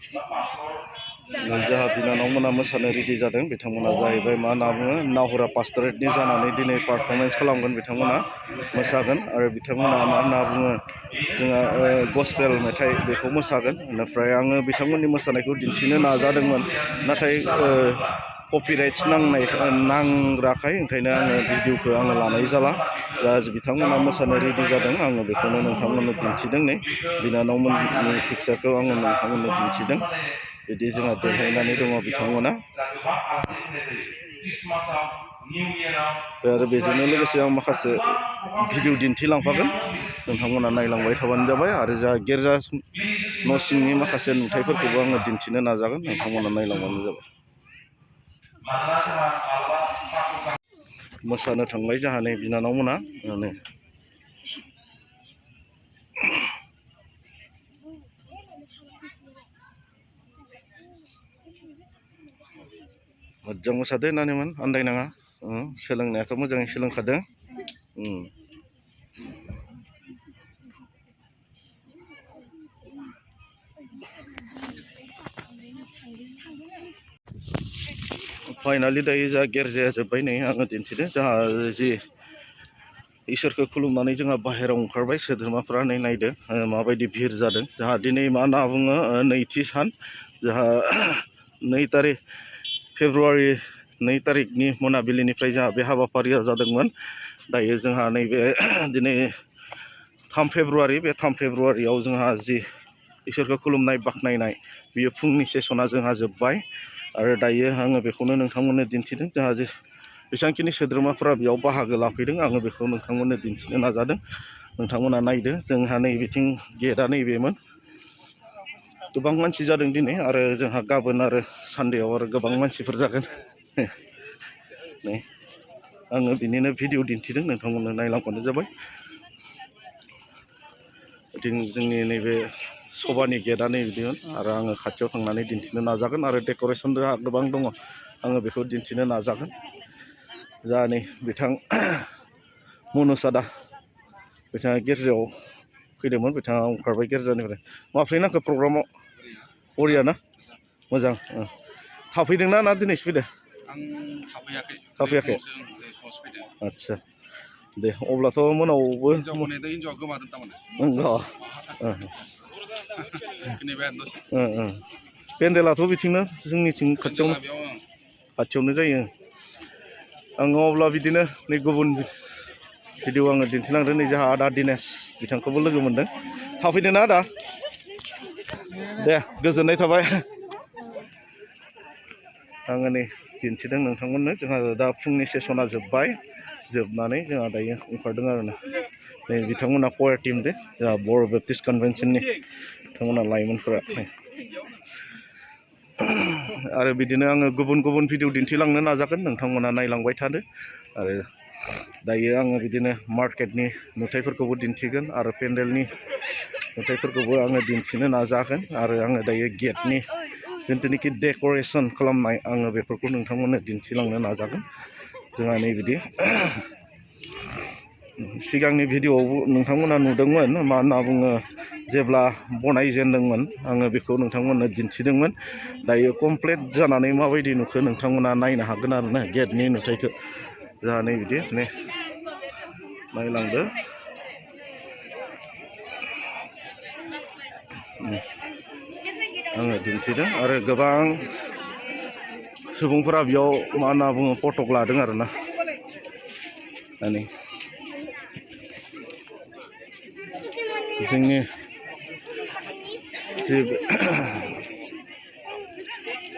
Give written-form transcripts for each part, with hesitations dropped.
जोंहा बिनानावमोना मोसानो रेडि जादों बिथांमोना जाहैबाय मा होनना बुङो नावहुरा पास्टरेटनि जानानै दिनै पारफरमेन्स खालामगोन बिथांमोना मोसागोन आरो बिथांमोना मा होनना बुङो जोंहा गस्पेल मेथाइ बेखौ मोसागोन बेनिफ्राय आङो बिथांमोननि मोसानायखौ दिन्थिनो नाजादोंमोन नाथाय कपिराइट नांग्राखाय ओंखायनो आङो भिडिअखौ आङो लानाय जाला दा बिथांमोना मोसानो रेडि जादों आङो बेखौनो नोंथांमोननो दिन्थिदों नै बिनानावमोननि पिक्सारखौ आङो नोंथांमोननो दिन्थिदों बिदि जोंहा देलायनानै दङ बिथांमोना आरो बेजोंनो लोगोसे आं माखासे भिडिअ दिन्थिलांफागोन नोंथांमोना नायलांबाय थाबानो जाबाय आरो जा गिर्जा न' सिंनि माखासे नुथायफोरखौबो आङो दिन्थिनो नाजागोन नोंथांमोना नायलांबानो जाबाय मोसानो थांबाय जोंहा नै बिनानावमोना मोजां मोसादो होननानैमोन आन्दायनाङा सोलोंनायाथ' मोजाङै सोलोंखादों फाइनालि दायो जोंहा गिर्जाया जोब्बाय नै आङो दिन्थिदों जोंहा जि इसोरखौ खुलुमनानै जोंहा बाहेरायाव ओंखारबाय सोद्रोमाफ्रा नै नायदों माबायदि भिर जादों जोंहा दिनै मा होनना बुङो नैथि सान जोंहा 2 फेब्रुवारि 2 तारिखनि मोनाबिलिनिफ्राय जोंहा बे हाबाफारिया जादोंमोन दायो जोंहा नैबे दिनै 3 फेब्रुवारि बे 3 फेब्रुवारियाव जोंहा जि इसोरखौ खुलुमनाय बाख्नायनाय बियो फुंनि सेसना जोंहा जोब्बाय आरो दायो आङो बेखौनो नोंथांमोननो दिन्थिदों जोंहा जे बेसेबांखिनि सोद्रोमाफोरा बेयाव बाहागो लाफैदों आङो बेखौ नोंथांमोननो दिन्थिनो नाजादों नोंथांमोना नायदो जोंहा नैबेथिं गेटआ नैबेमोन गोबां मानसि जादों दिनै आरो जोंहा गाबोन आरो सानदेआव आरो गोबां मानसिफोर जागोन नै आङो बिनिनो भिडिअ दिन्थिदों नोंथांमोननो नायलांबानो जाबाय जोंनि नैबे सभानि गेटआ नैबिदिमोन आरो आङो खाथियाव थांनानै दिन्थिनो नाजागोन आरो डेक'रेसन गोबां दङ आङो बेखौ दिन्थिनो नाजागोन जा नै बिथां मनज आदा बिथाङा गिर्जायाव फैदोंमोन बिथाङा ओंखारबाय गिर्जानिफ्राय माफ्राय नांखो प्रग्रामाव बरियाना मोजां थाफैदोंना ना दिनैसो फैदों थाफैयाखै आदसा दे अब्लाथ' मोनावबो पेन्देलाथ' बिथिंनो जोंनिथिं खाथियावनो जायो आङो अब्ला बिदिनो नै गुबुन भिडिअ आङो दिन्थिलांदों नै जोंहा आदा दिनेश बिथांखौबो लोगो मोनदों थाफैदोंना आदा दे गोजोननाय थाबाय आङो नै दिन्थिदों नोंथांमोननो जोंहा दा फुंनि सेसना जोबनानै जोंहा दायो ओंखारदों आरोना नै बिथांमोना कयार टिम दे जोंहा बर' बेप्टिस्ट कनभेन्सननि बिथांमोना लाइमोनफोरा आरो बिदिनो आङो गुबुन गुबुन भिडिअ दिन्थिलांनो नाजागोन नोंथांमोना नायलांबाय थादो आरो दायो आङो बिदिनो मार्केटनि नुथायफोरखौबो दिन्थिगोन आरो पेन्डेलनि नुथायफोरखौबो आङो दिन्थिनो नाजागोन आरो आङो दायो गेटनि जिथुनिखि डेक'रेसन खालामनाय आङो बेफोरखौ नोंथांमोननो दिन्थिलांनो नाजागोन जोंहा नै बिदि सिगांनि भिडिअआवबो नोंथांमोना नुदोंमोन मा होनना बुङो जेब्ला बनायजेनदोंमोन आङो बेखौ नोंथांमोननो दिन्थिदोंमोन दायो कमप्लिट जानानै माबायदि नुखो नोंथांमोना नायनो हागोन आरोना गेटनि नुथायखौ जोंहा नै बिदि नै नायलांदो आङो दिन्थिदों आरो गोबां सुबुंफोरा बेयाव मा होनना बुङो फटक लादों आरोना जोंनि जि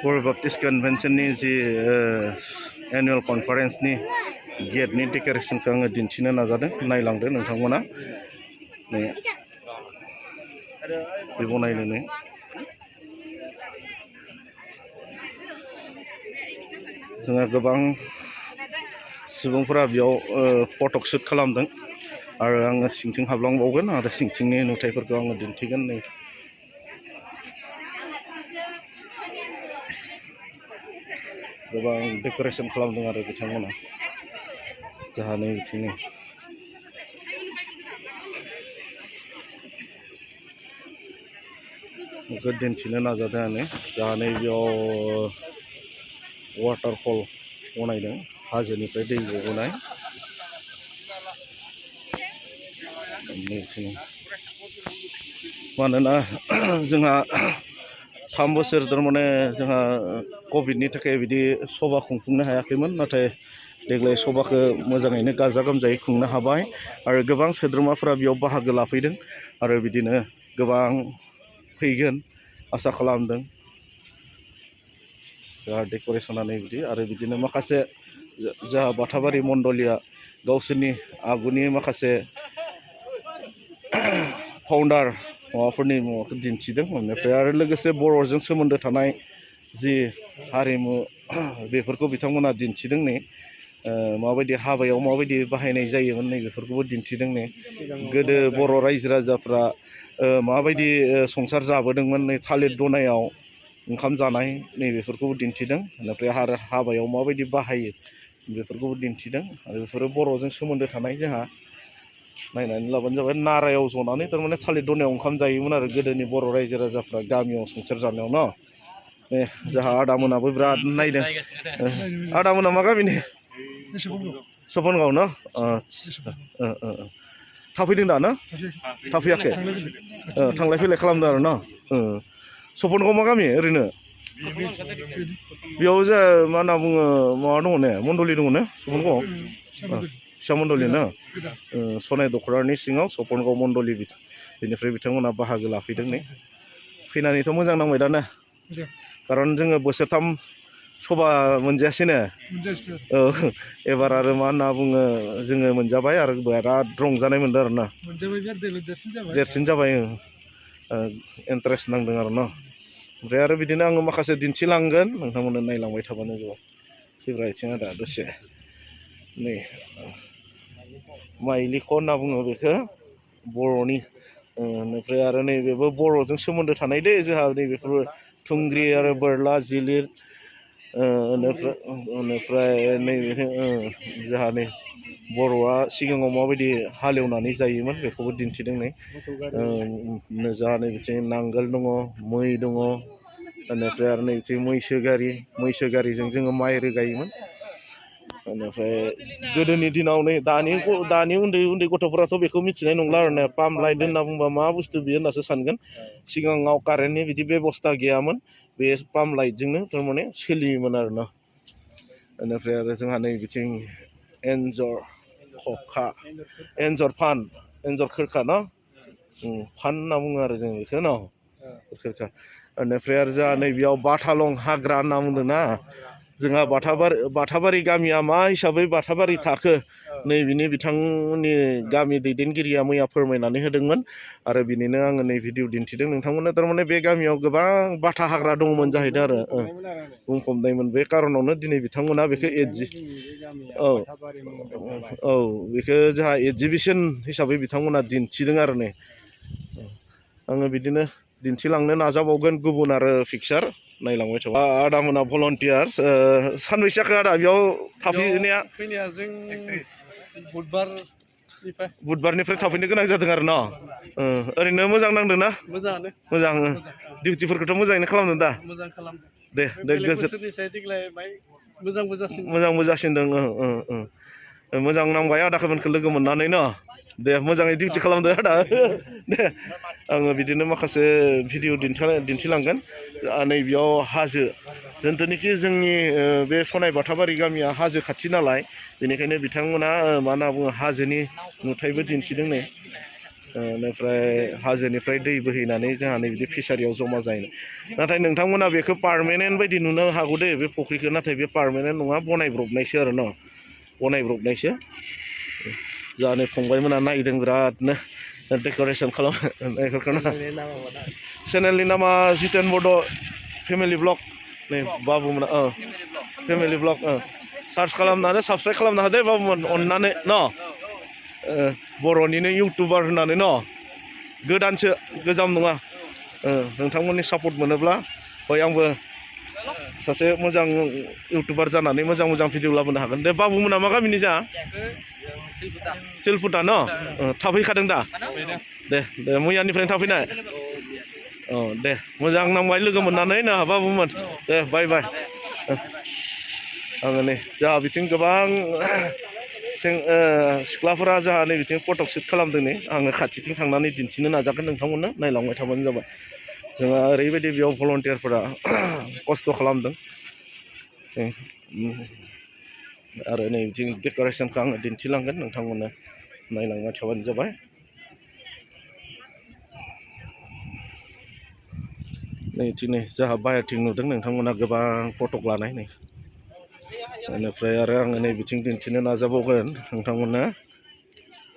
बर' बेप्टिस्ट कनभेन्सननि जि एनुवेल कनफारेन्सनि गेटनि डेक'रेसनखौ आङो दिन्थिनो नाजादों नायलांदो नोंथांमोना नै बे बनायनोनो जोंहा गोबां सुबुंफोरा बेयाव फटक शुट खालामदों आरो आङो सिंथिं हाबलांबावगोन आरो सिंथिंनि नुथायफोरखौ आङो दिन्थिगोन नै गोबां डेक'रेसन खालामदों आरो बिथांमोना जोंहा नै बिथिंनो बेखौ दिन्थिनो नाजादों आङो जोंहा नैबेयाव वाटारफल बनायदों हाजोनिफ्राय दै गबोनाय मानोना जोंहा 3 बोसोर थारमाने जोंहा कभिडनि थाखाय बिदि सभा खुंफुंनो हायाखैमोन नाथाय देग्लाय सभाखौ मोजाङैनो गाजा गोमजायै खुंनो हाबाय आरो गोबां सोद्रोमाफोरा बेयाव बाहागो लाफैदों आरो बिदिनो गोबां फैगोन आसा खालामदों जोंहा डेक'रेसना नै बिदि आरो बिदिनो माखासे जोंहा बाथाबारि मण्डलिया गावसोरनि आगुनि माखासे फाउन्डार माबाफोरनि माबाखौ दिन्थिदों बेनिफ्राय आरो लोगोसे बर'जों सोमोन्दो थानाय जि हारिमु बेफोरखौ बिथांमोना दिन्थिदों नै माबायदि हाबायाव माबायदि बाहायनाय जायोमोन नै बेफोरखौबो दिन्थिदों नै गोदो बर' रायजो राजाफ्रा माबायदि संसार जाबोदोंमोन नै थालिर दनायाव ओंखाम जानाय नै बेफोरखौबो दिन्थिदों बेनिफ्राय आरो हाबायाव माबायदि बाहायो बेफोरखौबो दिन्थिदों आरो बेफोरो बर'जों सोमोन्दो थानाय जोंहा नायनानै लाबानो जाबाय नारायाव जनानै थारमाने थालिर दनायाव ओंखाम जायोमोन आरो गोदोनि बर' रायजो राजाफ्रा गामियाव संसार जानायाव न जोंहा आदामोनाबो बिराद नायदों आदामोना मा गामिनि सपनगाव न थाफैदों दा ना थाफैयाखै थांलाय फैलाय खालामदों आरो न सपनगाव मा गामि ओरैनो बेयाव जे मा होनना बुङो माबा दङ ने मण्डलि दङ ने सपनगावआव फिसा मण्डलि ना सनाय दख'रानि सिङाव सपनगाव मण्डलि बेनिफ्राय बिथांमोना बाहागो लाफैदों नै फैनानैथ' मोजां नांबाय दा ना खारन जोङो बोसोरथाम सभा मोनजायासैनो एबार आरो मा होनना बुङो जोङो मोनजाबाय आरो बिराद रंजानाय मोनदों आरो ना देरसिन जाबाय इन्टारेस्ट नांदों आरो न ओमफ्राय आरो बिदिनो आङो माखासे दिन्थिलांगोन नोंथांमोननो नायलांबाय थाबानो जाबाय फैब्रा आथिङा दा दसे नै माइलिख' होनना बुङो बेखौ बर'नि बेनिफ्राय आरो नैबेबो बर'जों सोमोन्दो थानाय दे जोंहा नैबेफोर थुंग्रि आरो बोरला जिलिर बेनिफ्राय नैबे जोंहा नै बर'आ सिगाङाव माबायदि हालेवनानै जायोमोन बेखौबो दिन्थिदों नै जोंहा नै बिथिं नांगोल दङ मै दङ बेनिफ्राय आरो नै बिथिं मैसो गारिजों जोङो माइ रोगायोमोन बेनिफ्राय गोदोनि दिनाव नै दानि उन्दै गथ'फोराथ' बेखौ मिथिनाय नंला आरो ना पाम्प लाइट होनना बुंबा मा बुस्थु बियो होननासो सानगोन सिगाङाव कारेन्टनि बिदि बेबस्था गैयामोन बे पाम्प लाइटजोंनो थारमाने सोलियोमोन आरो ना बेनिफ्राय आरो जोंहा नै बिथिं एन्जर खखा एन्जर खिरखा न फान होनना बुङो आरो जों बेखौ न खिरखा बेनिफ्राय आरो जोंहा नैबेयाव बाथालं हाग्रा होनना बुंदोंना जोंहा बाथाबारि गामिया मा हिसाबै बाथाबारि थाखो नैबेनि बिथांमोननि गामि दैदेनगिरिया मैया फोरमायनानै होदोंमोन आरो बिनिनो आङो नै भिडिअ दिन्थिदों नोंथांमोननो थारमाने बे गामियाव गोबां बाथा हाग्रा दंमोन जाहैदों आरो बुंफबनायमोन बे कारनावनो दिनै बिथांमोना बेखौ बेखौ जोंहा एगजिबिसन हिसाबै बिथांमोना दिन्थिदों आरो नै आङो बिदिनो दिन्थिलांनो नाजाबावगोन गुबुन आरो पिकचार नायलांबाय थाबा आदामोना भलन्टियार्स सानबैसे जाखो आदा बेयाव थाफैनाया जों बुधबारनिफ्राय थाफैनो गोनां जादों आरो न ओरैनो मोजां नांदों ना मोजां डिउटिफोरखौथ' मोजाङैनो खालामदों दा दे मोजांबो जासिनदों मोजां नांबाय आदाखौमोनखौ लोगो मोननानै न दे मोजाङै डिउटि खालामदो आदा दे आङो बिदिनो माखासे भिडिअ दिन्थिलांगोन नैबेयाव हाजो जिथुनिखि जोंनि बे सनाय बाथाबारि गामिया हाजो खाथि नालाय बेनिखायनो बिथांमोना मा होनना बुङो हाजोनि नुथायबो दिन्थिदों नै बेनिफ्राय हाजोनिफ्राय दै बोहैनानै जोंहा नै बिदि फिसारियाव जमा जायो नाथाय नोंथांमोना बेखौ पार्मानेन्ट बायदि नुनो हागौ दे बे फुख्रिखौ नाथाय बे पार्मानेन्ट नङा बनायब्रबनायसो आरो न बनायब्रबनायसो जोंहा नै फंबायमोना नायदों बिरादनो डेक'रेसन खालामनायफोरखौनो चेनेलनि नामा जितेन बड' फेमिलि ब्लग नै बाबुमोना फेमिलि ब्लग सार्च खालामनानै साबसक्राइब खालामनो हादे बाबुमोन अननानै न बर'निनो इउटुबार होननानै न गोदानसो गोजाम नङा नोंथांमोननि सापर्ट मोनोब्ला हय आंबो सासे मोजां इउटुबार जानानै मोजां भिडिअ लाबोनो हागोन दे बाबुमोना मा गामिनि जा सिलफुटा न थाफैखादों दा दे मैयानिफ्रायनो थाफैनाय औ दे मोजां नांबाय लोगो मोननानै ना बाबुमोन दे बाय बाय आङो नै जोंहा बिथिं गोबां सिख्लाफोरा जोंहा नै बिथिं फटक सुट खालामदों नै आङो खाथिथिं थांनानै दिन्थिनो नाजागोन नोंथांमोननो नायलांबाय थाबानो जाबाय जोंहा ओरैबायदि बेयाव भलन्टियारफोरा खस्थ' खालामदों आरो नै बिथिं डेक'रेसनखौ आङो दिन्थिलांगोन नोंथांमोननो नायलांबाय थाबानो जाबाय नैथिं नै जोंहा बाहेरथिं नुदों नोंथांमोना गोबां फटक लानाय नै बेनिफ्राय आरो आङो नै बिथिं दिन्थिनो नाजाबावगोन नोंथांमोननो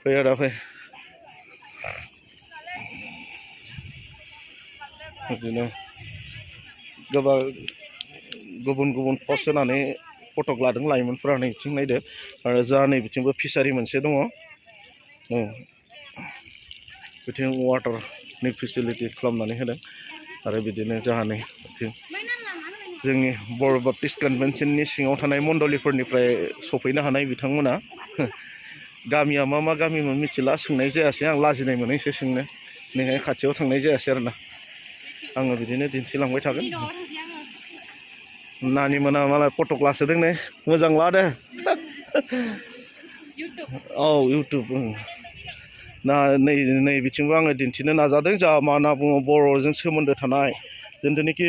फै आदा फै बिदिनो गोबां गुबुन गुबुन पस्ट होनानै फटक लादों लाइमोनफोरा नै बिथिं नायदो आरो जोंहा नै बिथिंबो फिसारि मोनसे दङ बिथिं वाटारनि फेसिलिटि खालामनानै होदों आरो बिदिनो जोंहा नै बिथिं जोंनि बर' बाप्टिस्ट कनभेन्सननि सिङाव थानाय मण्डलिफोरनिफ्राय सफैनो हानाय बिथांमोना गामिया मा मा गामिमोन मिथिला सोंनाय जायासै आं लाजिनाय मोनो एसे सोंनो बेनिखायनो खाथियाव थांनाय जायासै आरोना आङो बिदिनो दिन्थिलांबाय थागोन नानि मोना मालाय फटक लासोदों नै मोजां लादो औ इउटुब ना नै बिथिंबो आङो दिन्थिनो नाजादों जा मा होनना बुङो बर'जों सोमोन्दो थानाय जिथुनिखि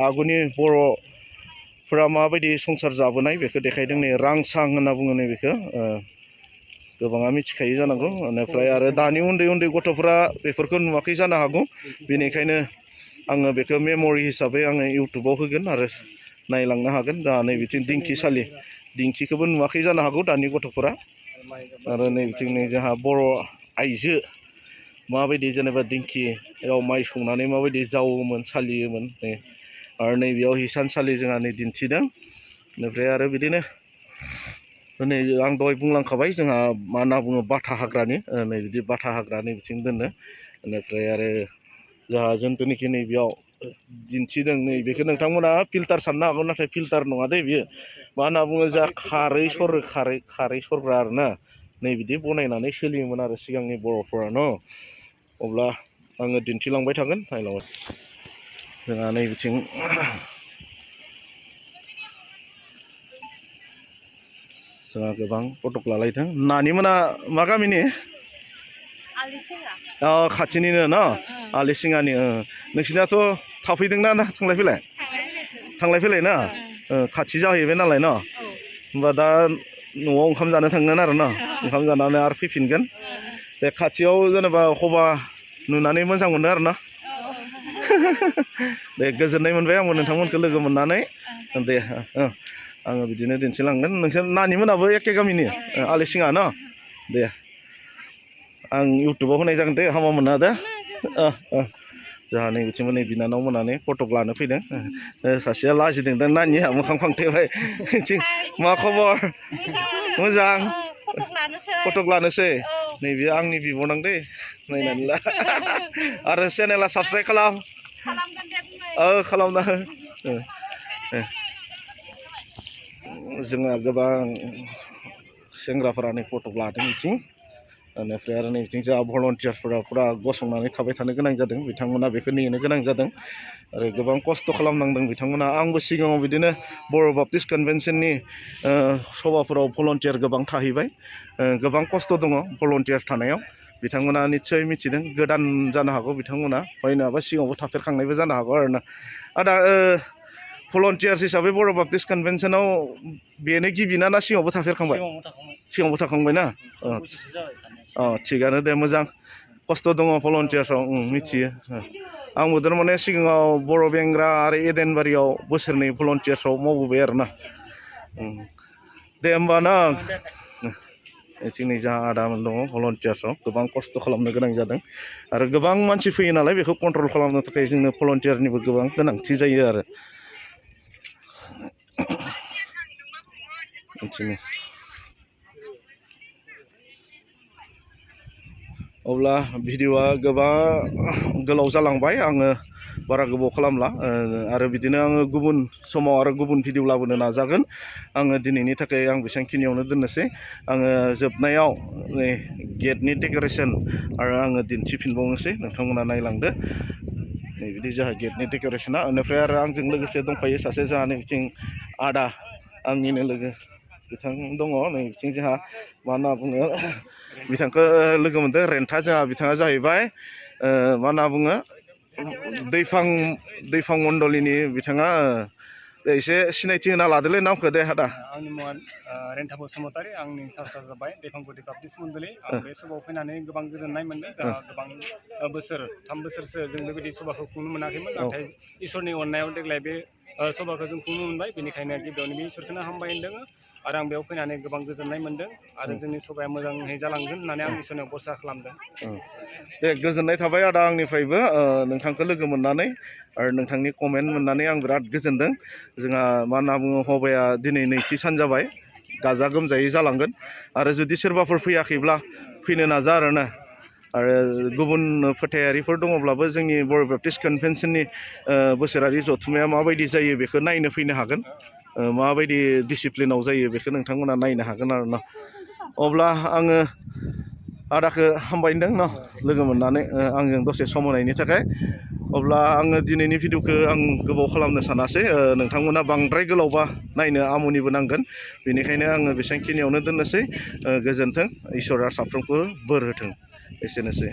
आगुनि बर'फोरा माबायदि संसार जाबोनाय बेखौ देखायदों नै रांसां होनना बुङो नै बेखौ गोबाङा मिथिखायो जानांगौ बेनिफ्राय आरो दानि उन्दै उन्दै गथ'फ्रा बेफोरखौ नुवाखै जानो हागौ बेनिखायनो आङो बेखौ मेम'रि हिसाबै आङो इउटुबाव होगोन आरो नायलांनो हागोन दा नै बिथिं दिंखिसालि दिंखिखौबो नुवाखै जानो हागौ दानि गथ'फोरा आरो नै बिथिं नै जोंहा बर' आइजो माबायदि जेनेबा दिंखियाव माइ सौनानै माबायदि जावोमोन सालियोमोन नै आरो नै बेयाव हिसानसालि जोंहा नै दिन्थिदों बेनिफ्राय आरो बिदिनो नै आं दहाय बुंलांखाबाय जोंहा मा होनना बुङो बाथा हाग्रानि नै बिदि बाथा हाग्रानि बिथिं दोनो बेनिफ्राय आरो जोंहा जिथुनिखि नै बेयाव दिन्थिदों नै बेखौ नोंथांमोना फिल्टार साननो हागौ नाथाय फिल्टार नङा दे बियो मा होनना बुङो जोंहा खारै सरो खारै सरग्रा आरोना नै बिदि बनायनानै सोलियोमोन आरो सिगांनि बर'फोरा न' अब्ला आङो दिन्थिलांबाय थागोन नायलांबाय जोंहा नै बिथिं जोंहा गोबां फटक लालायदों नानिमोना मा गामिनि खाथिनिनो न' आलिसिङानि नोंसिनाथ' थाफैदोंना ना थांलाय फैलाय ना खाथि जाहैबाय नालाय न' होमबा दा न'आव ओंखाम जानो थांगोन आरो न' ओंखाम जानानै आरो फैफिनगोन बे खाथियाव जेनेबा हबा नुनानै मोजां मोनो आरो ना दे गोजोननाय मोनबाय आंबो नोंथांमोनखौ लोगो मोननानै दे आङो बिदिनो दिन्थिलांगोन नोंसोर नानिमोनाबो एखे गामिनि आलिसिङा न' दे आं इउटुबाव होनाय जागोन दे हामा मोना दे जोंहा नै बिथिंबो नै बिनानाव मोननानै फटक लानो फैदों सासेया लाजिदों दा नानिया मोखां फांथेबाय मा खबर मोजां फटक लानोसै नैबे आंनि बिब'नां दे नायनानै ला आरो चेनेला साबसक्राइब खालामना जोंहा गोबां सेंग्राफोरा नै फटक लादों बिथिं बेनिफ्राय आरो नै बिथिं जोंहा भलन्टियार्सफोरा फुरा गसंनानै थाबाय थानो गोनां जादों बिथांमोना बेखौ नेनो गोनां जादों आरो गोबां खस्थ' खालामनांदों बिथांमोना आंबो सिगाङाव बिदिनो बर' बाप्टिस्ट कनभेन्सननि सभाफोराव भलन्टियार गोबां थाहैबाय गोबां खस्थ' दङ भलन्टियार थानायाव बिथांमोना निस्सय मिथिदों गोदान जानो हागौ बिथांमोना बायनाबा सिगाङावबो थाफेरखांनायबो जानो हागौ आरोना आदा भलन्टियार्स हिसाबै बर' बाप्टिस्ट कनभेन्सनाव बेनो गिबिना ना सिगाङावबो थाफेरखांबाय सिगाङावबो थाखांबाय ना थिगानो दे मोजां खस्थ' दङ भलन्टियार्सआव मिथियो आंबो थारमाने सिगाङाव बर' बेंग्रा आरो एदेनबारियाव बोसोरनै भलन्टियार्सआव मावबोबाय आरोना दे होमबा ना जोंनि जा आदामोन दङ भलन्टियार्सआव गोबां खस्थ' खालामनो गोनां जादों आरो गोबां मानसि फैयो नालाय बेखौ कन्ट्रल खालामनो थाखाय जोंनो भलन्टियारनिबो गोबां गोनांथि जायो आरो अब्ला भिडिअआ गोबां गोलाव जालांबाय आङो बारा गोबाव खालामला आरो बिदिनो आङो गुबुन समाव आरो गुबुन भिडिअ लाबोनो नाजागोन आङो दिनैनि थाखाय आं बेसेबांखिनियावनो दोननोसै आङो जोबनायाव नै गेटनि डेक'रेसन आरो आङो दिन्थिफिनबावनोसै नोंथांमोना नायलांदो नै बिदि जोंहा गेटनि डेक'रेसना बेनिफ्राय आरो आंजों लोगोसे दंफायो सासे जोंहा नै बिथिं आदा आंनिनो लोगो बिथां दङ नै बिथिं जोंहा मा होनना बुङो बिथांखौ लोगो मोनदों रेन्टा जोंहा बिथाङा जाहैबाय मा होनना बुङो दैफां मण्डलिनि बिथाङा एसे सिनायथि होना लादोलै नामखौ दे आदा आंनि मुङा रेन्टा बसुमतारी आंनि सार्चआ जाबाय दैफांगुरि बापटिस्ट मण्डलि आं बे सभायाव फैनानै गोबां गोजोननाय मोनदों गोबां बोसोर 3 बोसोरसो जों बेबायदि सभाखौ खुंनो मोनाखैमोन नाथाय इसोरनि अननायाव देग्लाय बे सभाखौ जों खुंनो मोनबाय बेनिखायनो गिबियावनो बे इसोरखौनो हामबाय होनदों आरो आं बेयाव फैनानै गोबां गोजोननाय मोनदों आरो जोंनि सभाया मोजाङै जालांगोन होननानै आं इसोरनियाव भरसा खालामदों दे गोजोननाय थाबाय आदा आंनिफ्रायबो नोंथांखौ लोगो मोननानै आरो नोंथांनि कमेन्ट मोननानै आं बिराद गोजोनदों जोंहा मा होनना बुङो हबाया दिनै नैथि सान जाबाय गाजा गोमजायै जालांगोन आरो जुदि सोरबाफोर फैयाखैब्ला फैनो नाजा आरोना आरो गुबुन फोथायारिफोर दङब्लाबो जोंनि बर' बेप्टिस्ट कनभेन्सननि बोसोरारि जथुम्माया माबायदि जायो बेखौ नायनो फैनो हागोन माबायदि डिसिप्लिनाव जायो बेखौ नोंथांमोना नायनो हागोन आरो न अब्ला आङो आदाखौ हामबाय होनदों न लोगो मोननानै आंजों दसे सम होनायनि थाखाय अब्ला आङो दिनैनि भिडिअखौ आं गोबाव खालामनो सानासै नोंथांमोना बांद्राय गोलावबा नायनो आमुनिबो नांगोन बेनिखायनो आङो बेसेबांखिनियावनो दोननोसै गोजोन्थों इसोरा साफ्रोमखौबो बोर होथों एसेनोसै